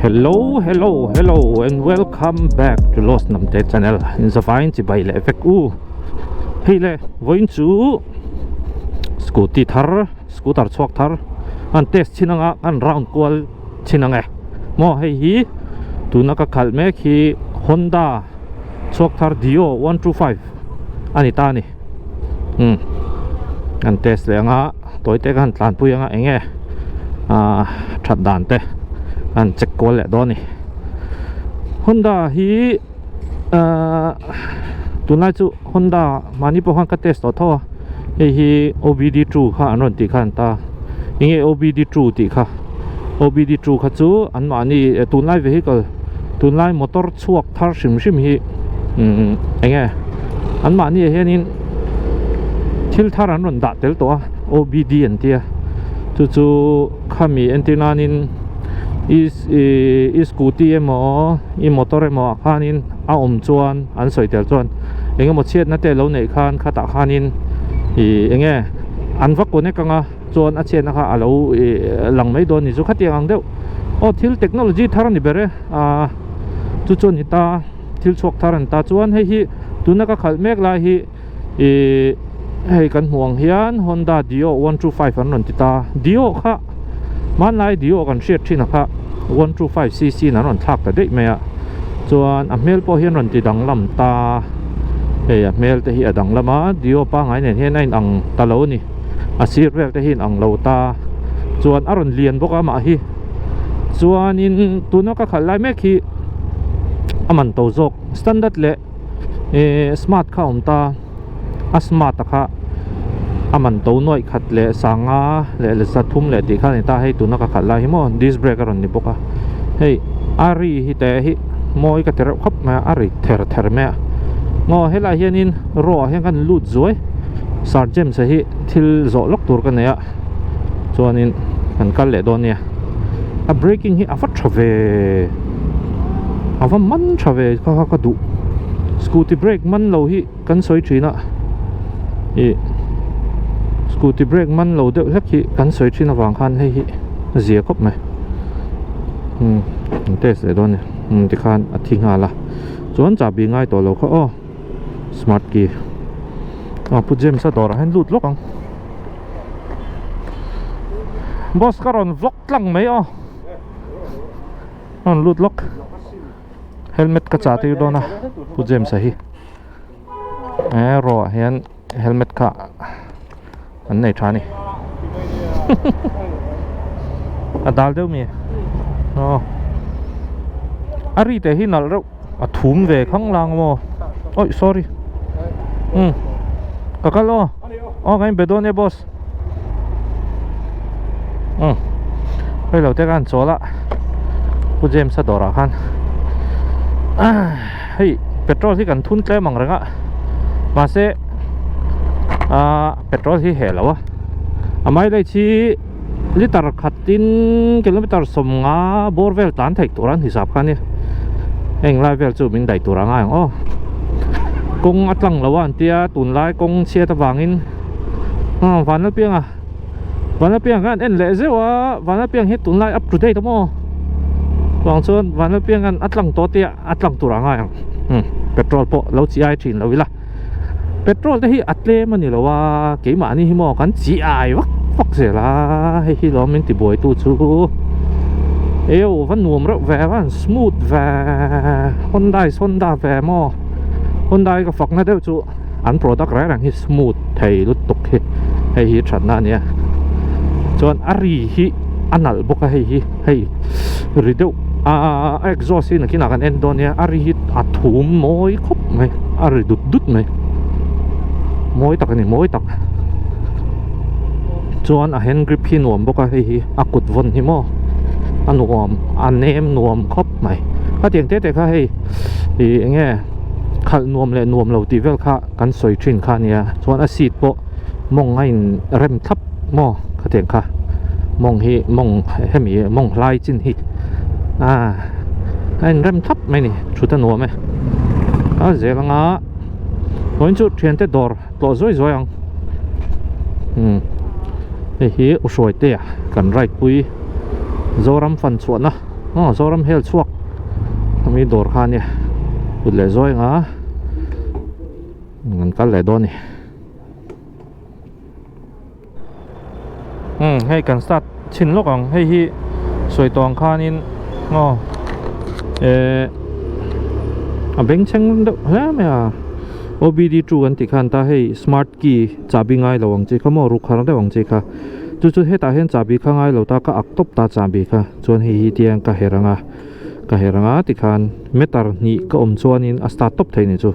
Hello hello hello and welcome back to Lost Namte channel in zavain chibai leh vek u hei le vawiin chu scooty thar scooter chhuak thar an test chin anga an round kual chin ang e maw hei hi tuna ka khalh mek hi Honda chhuak thar Dio 125 a ni ta a ni umm an test leh anga tawi te ka han tlanpui anga eng nge ah that dan te an check kual leh dawn a ni Honda hi ahh tunlai chu Honda mahni pawh khan ka test tawh tho a hei hi OBD two kha an rawn tih kha an ta eng nge OBD two tih kha OBD two kha chu an mahni tunlai vehicle tunlai motor chhuak thar hrim hrim hi umm eng nge an mahni ah hianin thil thar an rawn dah tel tawh a OBD an tia chu chu khami entir nanin i i scooty emaw i motor emaw ah khanin a awm chuan an sawi tel chuan eng emaw chhiatna te lo neih khan khatah khanin ih eng nge an va connect anga chuan a chhiatna kha a lo ih lang mai dawn a ni chu khatiang ang deuh aw thil technology thar a ni ber e ah chu chu a ni ta thil chhuak thar a ni ta chuan hei hi tuna ka khalh mek lai hi ih hei kan hmuh ang hian Honda Dio 125 an rawn ti ta Dio kha hmanlai Dio kan hriat thin a kha 125 cc in an rawn thlak ta daih mai a chuan a hmel pawh hi an rawn ti danglam ta hei a hmel te hi a danglam a Dio pangngai nen hian a in ang ta lo a ni a sir vel te hi in ang lo ta chuan a rawn lian bawk a amah hi chuanin tuna ka khalh lai mek hi a man to zawk standard leh eh smart kha a awm ta a smart a kha a man to nuaih khat leh sanga leh leh zathum leh tih kha a ni ta hei tuna ka khalh lai hi maw disc brake a rawn ni bawk a hei a ri hi te hi mawi ka ti reuh khawp mai a a ri ther ther mai a maw helaiah hianin row ah hian kan lut zuai sir James a hi thil zawh lawk tur ka nei a. Chuanin kan kal leh dawn nia a braking hi a va tha ve a va man tha ve kha kha ka duh scooty brake man lo hi kan sawi thin a ih scooty brake man lo deuh hlek hi kan sawi thin avang khan hei hi a zia khawp mai umm an test leh dawn nia umm tikhan a thi nghal a chuan chahbi ngai tawh lo kha aw smart key ah pu James a dawrah hian lut lawk ang. Boss ka rawn vlog tlang mai aw rawn lut lawk helmet ka chah tir dawn a Pu James a hi he row ah hian helmet kha an nei tha a ni a dal deuh mi aw a ri te hi nalh reuh a thum ve khang lang maw oi sorry um ka kal aw. Aw ka inbe dawn e boss umm hei lo te khan chawl a Pu James a dawrah khan hei petrol hi kan thun tlem ang reng a mahse ah petrol hi heh lo a a mileage hi liter khatin kilometer sawmnga bawr vel tlan theih tur an hisap kha ania heng lai vel chu min daih tur a ngai ang aw kawng a tlang lo a an tia tunlai kawng chhiat avangin ah Vanlalpianga Vanlalpianga khan en leh zeuh a Vanlalpianga hi tunlai up to date a maw chuvang chuan Vanlalpianga'n a tlang tawh tia a tlang tur a ngai ang umm petrol pawh lo chi ai thin lo ila. Petrol te hi a tlem a ni lo a, keimahni hi maw kan chi ai vak vak zel a, hei hi lawm min ti buai tu chu eo va nuam reuh ve va han smooth ve Honda is Honda ve maw Honda hi ka fakna deuh chu an product reng reng hi smooth thei lutuk hi hei hi thatna a nia chuan a ri hi a nalh bawk a hei hi hei ri deuh a exhaust hi nakinah kan en dawn nia a ri hi a thum mawi khawp mai a ri dut dut mai mawi tak a ni mawi tak chuan a hand grip hi nuam bawk a hei hi a kut vawn hi maw a nuam a nem nuam khawp mai khatiang te te kha hei ih eng nge khalh nuam leh nuam lo tih vel kha kan sawi thin kha a nia chuan a seat pawh mawng a in rem thlap maw khatiang kha mawng hi mawng hemi mawng hlai chin hi ah a in rem thlap mai ni thut a nuam e a zel anga vawiin chu thiante dawr tlawh zuai zuai ang umm hei hi u hruai te a kan ride pui zoram fan chhuahna. Aw Zoram hel chhuak ami dawr kha ania kut leh zawi anga an kal leh dawn a ni. Umm hei kan start chhin lawk ang hei hi sawi tawh ang khanin aw eh a bengchheng deuh hle mai a obd two an tih khan ta hei smart key chahbi ngai lo ang chi kha maw rukhar deuh ang chi kha chu chu hetah hian chahbi kha ngai lo ta ka ak tawp ta chahbi kha chuan hei hi tiang ka herh ang a ka herh ang a tikhan meter hnih ka awm chuanin a start tawp thei ni chu.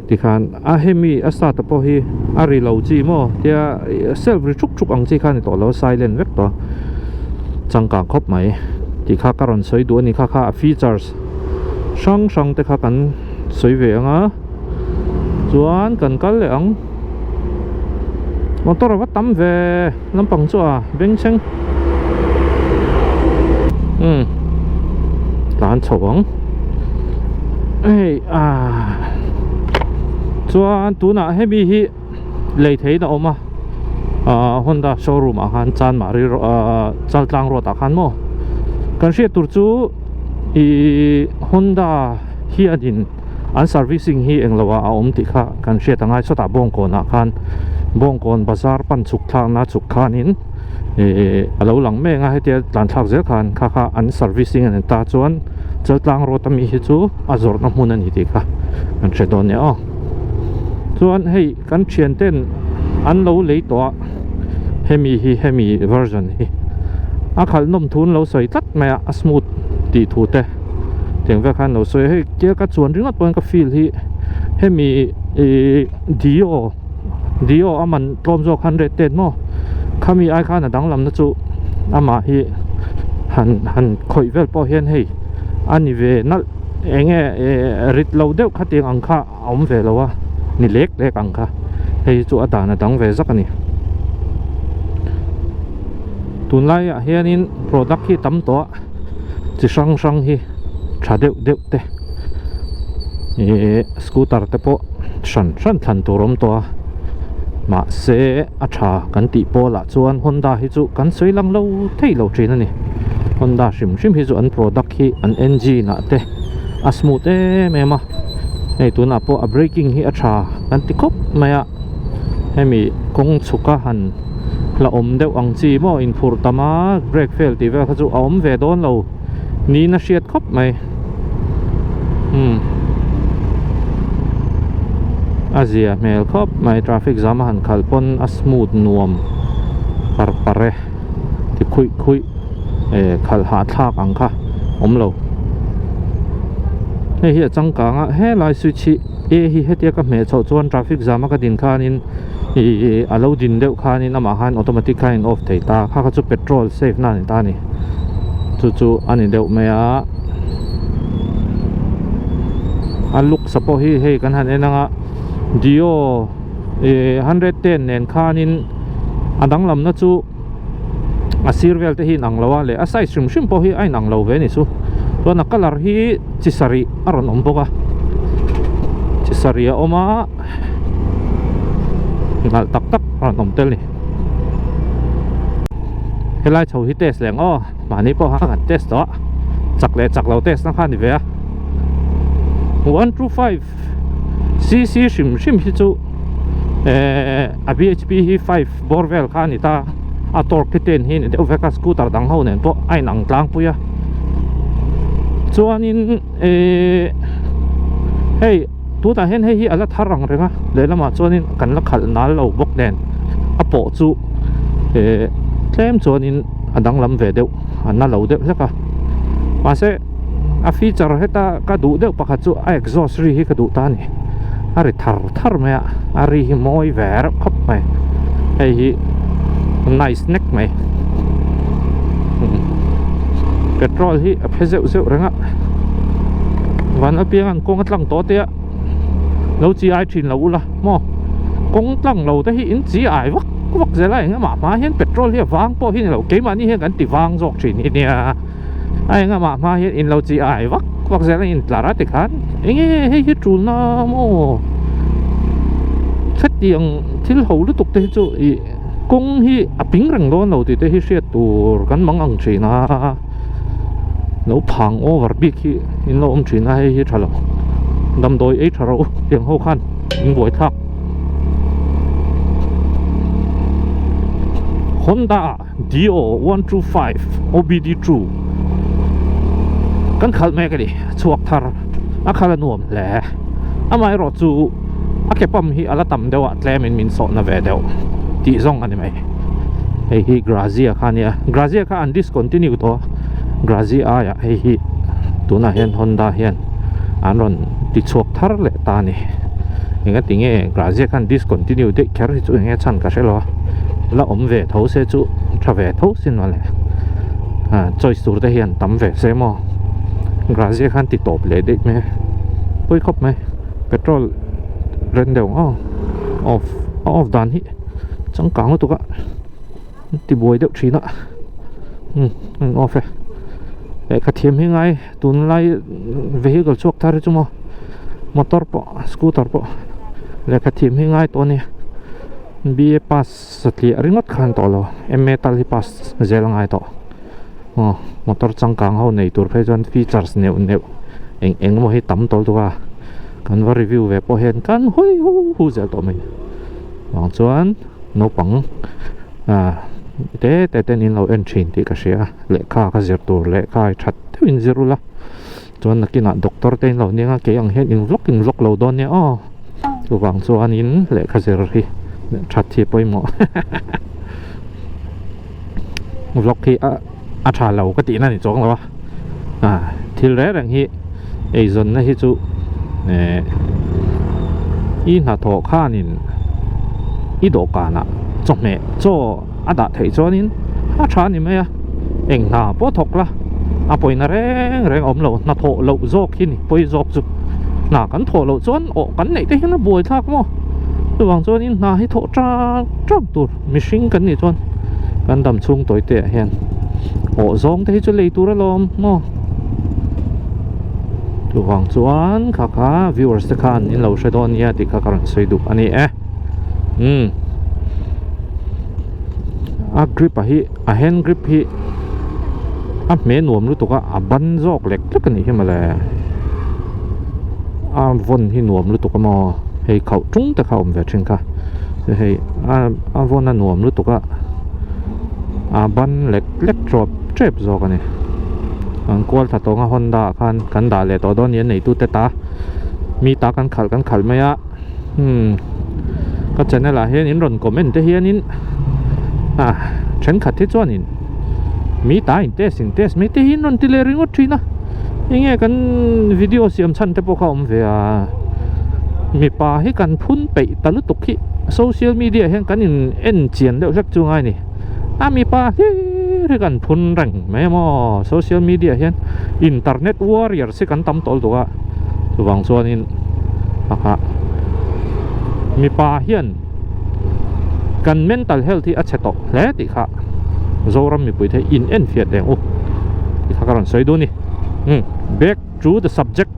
Tikhan a hemi a start a pawh hi a ri lo chi maw tia self ri thuk thuk ang chi kha a ni tawh lo silent vek tawh changkang khawp mai tih kha ka rawn sawi duh a ni kha kha a features hrang hrang te kha kan sawi ve ang a chuan kan kal leh ang motor a va tam ve lampang chu a bengchheng umm tlan chho ang hei ah chuan tunah hemi hi lei theiin a awm a ah Honda showroom ah khan chanmahri ah chaltlang road ah khan maw kan hriat tur chu ihh Honda hianin an servicing hi englo ah a awm tih kha kan hriat angai sawtah bawngkawn ah khan bawngkawn bazar pan chhuk thlakna chhuk khanin ihh a lo lang mek a hetia tlan thlak zel khan kha kha an servicing a ni ta chuan chaltlang road ami hi chu a zawrhna hmun a ni tih kha kan hre dawn nia aw chuan hei kan thian ten an lo lei tawh a hemi hi hemi version hi a khalh nawm thu an lo sawi tlat mai a a smooth tih thu te. Tiang vel khan lo sawi a hei tia ka chuan ringawt pawhin ka feel hi hemi ih dio dio a man tlawm zawk 110 maw khami ai khan a danglam na chu amah hi han han khawih vel pawh hian hei a ni ve nalh eng nge eh rit lo deuh kha tiang ang kha a awm ve lo a ni lek lek ang kha hei chu a dan a dang ve zak a ni tunlaiah hianin product hi tam tawh a. chi hrang hrang hi tha deuh deuh te ihh scooter te pawh hran hran thlan tur awm tawh a mahse a tha kan tih pawl ah chuan Honda hi chu kan sawi lang lo thei lo thin a ni Honda hrim hrim hi chu an product hi an engine ah te a smooth em em a hei tunah pawh a braking hi a tha kan ti khawp mai a hemi kawng chhuk a han la awm deuh ang chi maw inphurh tam a brake fail tih vel kha chu a awm ve dawn lo niin a hriat khawp mai umm a zia hmel khawp mai traffic jam a han khalh pawn a smooth nuam par par e ti khuih khuih eh khalh hahthlak ang kha awm lo hei hi a changkang a helai switch hi e hi hetia ka hmeh chhoh chuan traffic jam a ka din khanin Ih a lo din deuh khanin amah khan automatic khan in off thei ta kha kha chu petrol save na a ni ta a ni chu chu a ni deuh mai a a looks a pawh hi hei kan han en anga dio ih 110 nen khanin a danglam na chu a sir vel te hi inang lo a leh a size hrim hrim pawh hi a inang lo ve a ni chu chuan a colour hi chi sarih a rawn awm bawk a chi sarih a awm a. Nalh tak tak a rawn awm tel ni helai chho hi test leh ang aw mahni pawh kha kan test tawh a chak leh chak lo test na kha a ni ve a 125 cc hrim hrim hi chu eh a bhp hi 5 bawr vel kha a ni ta a torque hi ten hi a ni deuh vek a scooter dang ho nen pawh a inang tlangpui a chuanin eh hei. Tunah hian hei hi a la thar ang reng a lehlamah chuanin kan la khalh nal lo bawk nen a pawh chu eh tlem chuanin a danglam ve deuh a na lo deuh hlek a mahse a feature heta ka duh deuh pakhat chu a exhaust ri hi ka duh ta a ni a ri thar thar mai a a ri hi mawi ve reuh khawp mai hei hi nice nek mai petrol hi a phe zeuh zeuh reng a van apiang an kawng a tlang tawh te a lo chi ai thin lo ula maw kawng tlang lo te hi in chi ai vak vak zel a engemaw hma hian petrol hi a vang pawh hi ni lo keimahni hian kan ti vang zawk thin hi nia a engemaw hma hian in lo chi ai vak vak zel a in tlar a tikhan enge hei hi tul na maw hetiang thil ho lutuk te hi chu ih kawng hi a ping reng dawn lo tih te hi hriat tur kan mang ang thin a. Lo phang over bik hi in lo awm thin a hei hi tha lo damdawi ei tha ro tiang ho khan in buai thlak Honda Dio 125 OBD2 kan khalh mek a ni chhuak thar a khalh a nuam hle amaherawh chu a ke pump hi a la tam deuh a tlem in min sawhna ve deuh tih zawng a ni mai hei hi Grazia kha a nia Grazia kha an discontinue tawh a Grazia aiah hei hi tunah hian Honda hian an rawn ti chhuak thar leh ta a ni engati nge Grazia khan discontinue daih kher hi chu enge chhan ka hre lo a la awm ve tho se chu tha ve tho sin mawle ah choice tur te hian tam ve se maw Grazia khan ti tawp leh daih mai a pawi khawp mai petrol ren deuh ang aw off a off dan hi changkang lutuk a. Ti buai deuh thin a umm a in off e lehkha thiam hi ngai tunlai vehicle chhuak thar hi chu maw motor pawh scooter pawh lehkha thiam hi ngai tawh a nia B A pass satliah ringawt khan tawh lo M A tal hi pass zel a ngai tawh aw motor changkang ho nei tur phei chuan features neuh neuh eng eng emaw hi tam tawlh duh a kan va review ve pawh hian kan hawi hu hu zel tawh mai vang chuan. Naupang ah te te ten in lo en thin tih ka hria a lehkha ka zir tur lehkha hi that deuh in zir ula chuan nakinah doctor te in lo nia kei ang hian in vlog in vlog lo dawn nia aw chuvang chuanin lehkha zir hi that hi pawimawh vlog hi a a tha lo ka tihna a ni chuang lo a ah thil reng reng hi eizawnna hi chu eh i hnathawh khanin i dawhkanah chawhmeh chaw a dah theih chuanin a tha a ni mai a eng hna pawh thawk la a pawina reng reng a awm lo hnathawh loh zawk hi ni pawi zawk chu hna kan thawh loh chuan awh kan neih te hian a buai thlak maw chuvang chuanin hna hi thawh tang tang tur. Mihring kan nih chuan kan dam chhung tawi te ah hian awh zawng te hi chu lei tur alawm maw chuvang chuan kha kha viewers te khan in lo hre dawn nia tih kha ka rawn sawi duh a ni e umm a grip a hi a hand grip hi a hme nuam lutuk a a ban zawk lek lek a nih hi mawle a vawn hi nuam lutuk a maw hei khauh tung te kha a awm ve thin kha. Hei a a vawn a nuam lutuk a a ban lek lek tawp tep zawk a ni an kual thla tawng a Honda ah khan kan dah leh tawh dawn a ni a neitu te ta mi ta kan khalh kan khalh mai a hmm ka channel ah hian in rawn comment te hianin ah thenkhat hi chuanin mi ta in test in test mai te hi in rawn ti leh ringawt thin a enge kan video siam chhan te pawh kha a awm ve a mipa hi kan phun peih ta lutuk hi social media hian kan in en chian deuh hlek chu ngai ni a mipa hlir hi kan phun reng mai maw social media hian internet warriors hi kan tam tawlh duh a chuvang chuanin aha mipa hian kan mental health hi a chhe tawh hle tih kha Zoram mipui te in en fiah teh ang u tih kha ka rawn sawi dun a ni umm back to the subject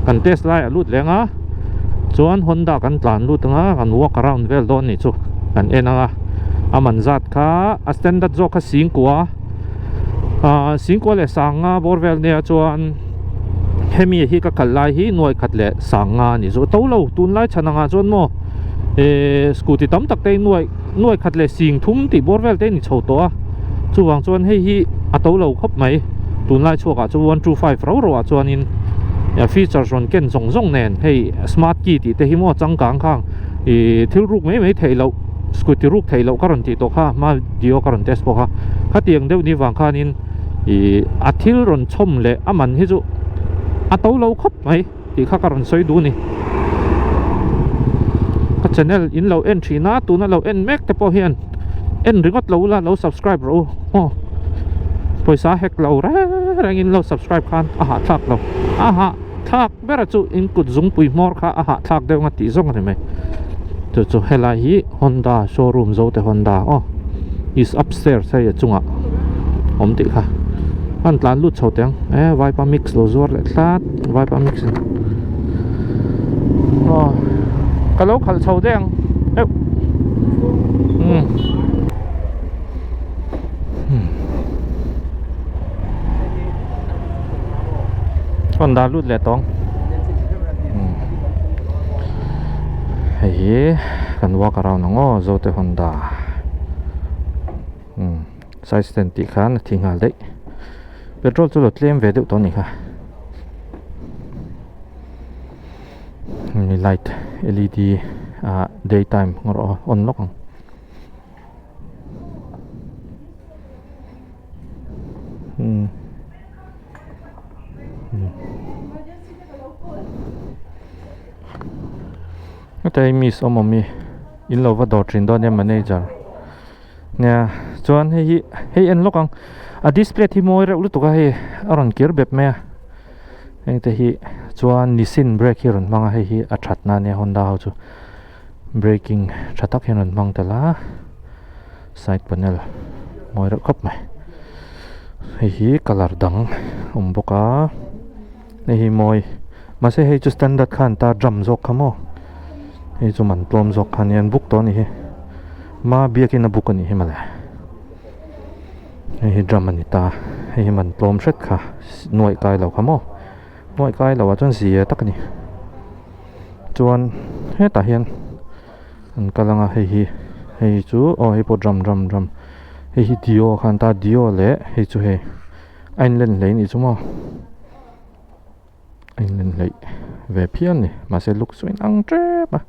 kan test lai a lut leng a chuan Honda kan tlan lut ang a kan walk around vel dawn nih chu kan en ang a a man zat kha a standard zawk kha singkua ah singkua leh sanga bawr vel nia chuan hemi hi ka kal lai hi nuai khat leh sanga a ni chu to lo tunlai chhan angah chuan maw eh scooty tam tak te nuai nuai khat leh sing thum tih bawr vel te a ni chho tawh a chuvang chuan hei hi a to lo khawp mai tunlai chhuakah chu 125 ro ro ah chuanin features rawn ken zawng zawng nen hei smart key tih te hi maw changkang khang ih thil ruk mai mai theih loh scooty ruk theih loh ka rawn tih tawh kha hma dio ka rawn test bawk a khatiang deuh ni vang khanin ih a thil rawn chhawm leh a man hi chu a to lo khawp mai. Tih kha ka rawn sawi duh a ni. Ka channel in lo en thin a, tuna lo en mek te pawh hian en ringawt lo ula lo subscribe rawh u aw. Pawisa hek lo reng reng in lo subscribe khan a hahthlak lo. A hahthlak ber chu in kut zungpui hmawr kha a hahthlak deuh nga tih zawng a ni mai. Chu chu helai hi Honda showroom Zote Honda aw is upstairs hei a chungah awm tih kha. An tlan lut chho teh ang e vaipa mix lo zuar leh tlat. Vaipa mix in aw ka lo khalh chho daih ang euh umm hmm. Honda lut leh tawng. Hei hi kan walk around ang aw Zote Honda. Um side stand tih khan a thi nghal daih. Petrol chu lo tlem ve deuh tawh a nih kha. Light led ah day time erawh on lawk ang. Um hetlai miss awm awm hi in lo va dawr thin dawn nia manager nia chuan hei hi hei en lawk ang a display hi mawi reuh lutuk a hei a rawn kir bep mai a heng te hi chuan nissin brake hi a rawn hmang a hei hi a that na ania honda ho chu. Braking tha tak hian an hmang tel a side panel mawi reuh khawp mai hei hi colour dang awm bawk a hei hi mawi mahse hei chu standard khan ta drum zawk kha maw hei chu man tlawm zawk kha nia an buk tawh a nih hi ma biakin a buk a nih hi mawle hei hi drum a ni ta hei hi man tlawm hret kha nuaih kai lo kha maw nuaih kai lo ah chuan zia tak a ni. Chuan hetah hian an kal ang a hei hi hei chu aw hei pawh drum drum drum hei hi dio khan ta dio leh hei chu hei a inlen hle anih chu maw a inlen hleih ve phian a ni mahse luk chu a inang tep a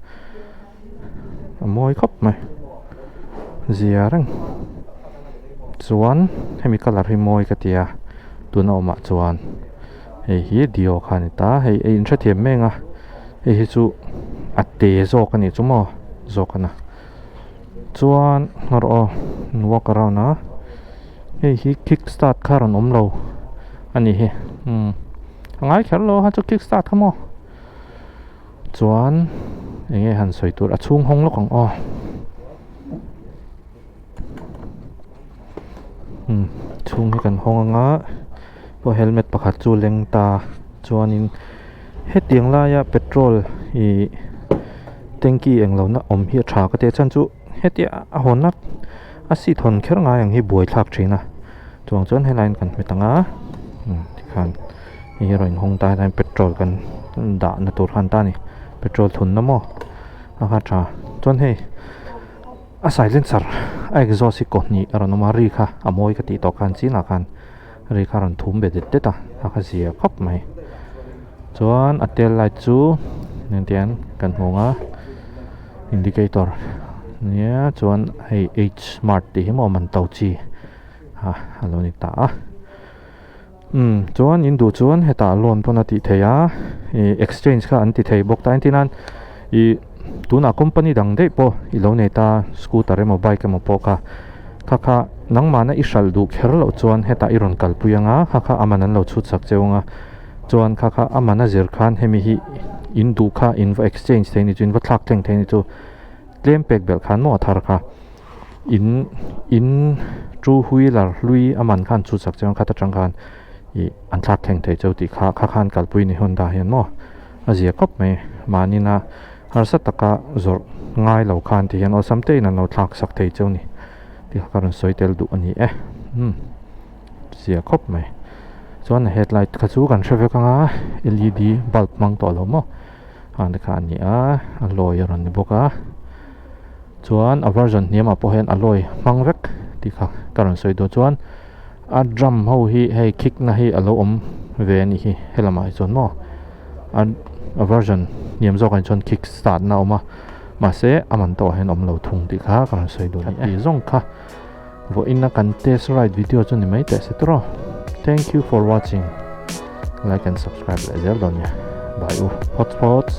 a mawi khawp mai zia reng chuan hemi colour hi mawi ka ti a tuna awmah chuan. Hei hi dio kha a ni ta hei a inhrethiam mek a hei hi chu a te zawk a nih chu maw zawk a na chuan erawh aw an walk around a hei hi kick start kha rawn awm lo a nih hi umm a ngai kher lo a chu kick start kha maw chuan eng nge han sawi tur a chhung hawng lawk ang aw. Umm chhung hi kan hawng anga pawh helmet pakhat chu leng ta chuanin hetiang laia petrol ih tanky eng lo na awm hi a tha ka ti a chhan chu hetia a hawn a a seat hawn kher ngai ang hi buaithlak thin a chuang chuan helaiin kan hmet ang a umm tikhan hei hi a rawn inhawng ta helaiin petrol kan dah na tur kha an ta a ni petrol thun na maw a kha tha chuan hei. A silencer a exhaust hi kaw hnih a rawn awm a ri kha a mawi ka tih tawh khan chinah khan ri kha a rawn thum be det det a a kha zia khawp mai chuan a tail light chu engtiang kan hmu ang a indicator nia chuan hei h smart tih hi maw man to chi a a lo ni ta a umm chuan in duh chuan hetah loan pawn a tih theih a ih exchange kha an ti thei bawk ta entir nan ih tunah company dang daih pawh i lo nei ta scooter emaw bike emaw pawh kha kha kha nangmahna i hralh duh kher loh chuan hetah i rawn kalpui ang a kha kha a man an lo chhut sak cheu ang a chuan kha kha a man a zir khan hemi hi in duh kha in va exchange thei ni chu in va thlak thleng thei ni chu tlem pek belh khan maw a thar kha. In in two wheeler hlui a man khan chhut sak chuan khat atang khan ih an thlak thleng thei cheu tih kha kha khan kalpui ni Honda hian maw a zia khawp mai mahni na harsa taka zawrh ngai lo khan ti hian awlsam te in an lo thlak sak thei cheu ni tih kha ka rawn sawi tel duh a ni e umm zia khawp mai chuan a headlight kha chu kan hre vek ang a L E D bulb hmang tawh lo maw ang te kha a ni a a lawi a rawn ni bawk a. Chuan a version hniamah pawh hian alloy hmang vek tih kha ka rawn sawi dawn chuan a drum ho hi hei kick na hi alo awm ve anih hi helamah hi chuan maw a a version hniam zawkah hi chuan kick start na a awm a mahse a man tawhah hian awm lo thung tih kha ka rawn sawi dawn a ni zawng kha vawiin a kan test ride video chu ni mai teh se tawrh aw thank you for watching like and subscribe leh zel dawn nia bye u phawts phawts.